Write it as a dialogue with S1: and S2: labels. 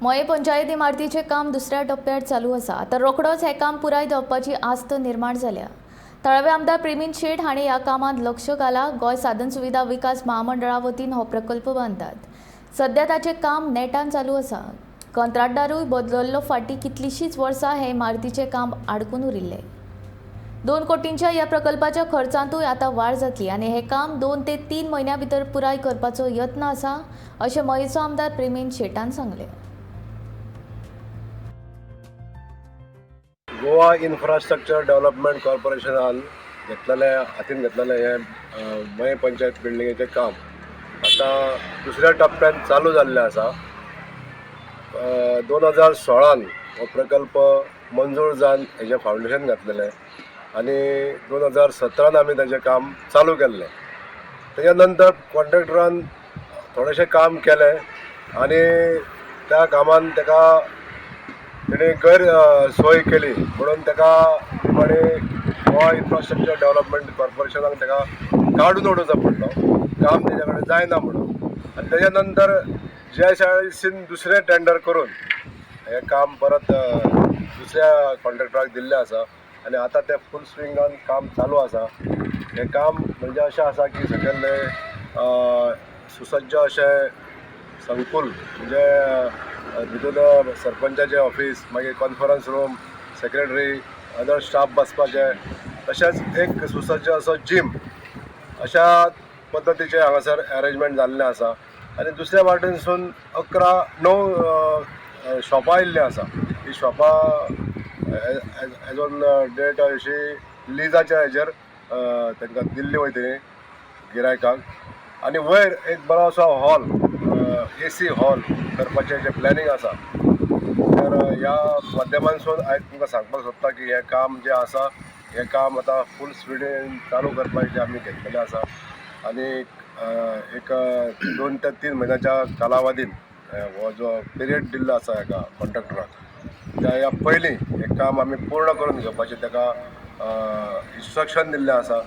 S1: मयें पंचायत इमारतीचें काम दुसऱ्या टप्प्यार चालू आसा. आतां रोखडोच हें काम पुराय जावपाची आस्त निर्माण जाल्या. थळावे आमदार प्रेमेंद शेट हांणी ह्या कामांत लक्ष घालां. गोंय साधन सुविधा विकास महामंडळा वतीन हो प्रकल्प बांदतात. सध्या ताचें काम नेटान चालू आसा. कंत्राटदारूय बदलल्लो फाटीं कितलींशींच वर्सां हे इमारतीचें काम आडकून उरिल्लें. 2 कोटींच्या ह्या प्रकल्पाच्या खर्चांतूय आतां वाड जातली आनी हें काम 2 ते 3 म्हयन्यां भितर पुराय करपाचो यत्न आसा अशें मयेंचो आमदार प्रेमेंद शेटान सांगलें.
S2: गोवा इन्फ्रास्ट्रक्चर डेव्हलपमेंट कॉर्पोरेशनान घेतलेलें हातीन घेतलेलें हें मयें पंचायत बिल्डिंगेचें काम आतां दुसऱ्या टप्प्यान चालू जाल्लें आसा. 2016 हो प्रकल्प मंजूर जावन हेजें फावंडेशन घातलेलें आनी 2017 आमी ताजें काम चालू केल्लें. तेज्या नंतर कॉन्ट्रॅक्टरान थोडेशें काम केलें आनी त्या कामान ताका तेणी गैर सोय केली म्हणून ताका निमाणे गोवा इन्फ्रास्ट्रक्चर डेव्हलपमेंट कॉर्पोरेशनाक ताका काडून उडोवचो पडलो, काम तेज्या कडेन जायना म्हणून. आनी तेज्या नंतर GICIC दुसरें टेंडर करून हें काम परत दुसऱ्या कॉन्ट्रॅक्टराक दिल्लें आसा आनी आतां तें फूल स्विंगान काम चालू आसा. हें काम म्हणजे अशें आसा की सकयल्लें सुसज्ज अशें संकूल म्हणजे भितून सरपंचाचें ऑफीस, मागीर conference room, secretary, other staff बसपाचें, तशेंच एक सुसज्ज असो जीम अशा पद्दतीचें हांगासर अरेंजमेंट जाल्लें आसा. आनी दुसऱ्या वाटेनसून 9 शॉपां येयल्लीं आसा. ही शॉपां एज ऑन डेट अशी लिजाच्या हेजेर तांकां दिल्ली वयतली गिरायकांक. आनी वयर एक बरो असो हॉल, AC hall करपाचें जें प्लॅनिंग आसा. तर ह्या माध्यमांसून आयज तुमकां सांगपाक सोदता की हें काम जें आसा हें काम आतां फूल स्पिडीन चालू करपाचें आमी घेतलेलें आसा. आनी एक 2 ते 3 म्हयन्याच्या कालावधीन हो जो पिरियड दिल्लो आसा हेका कॉन्ट्रॅक्टराक, त्या ह्या पयलीं हें काम आमी पूर्ण करून घेवपाचें ताका इन्स्ट्रक्शन दिल्लें आसा.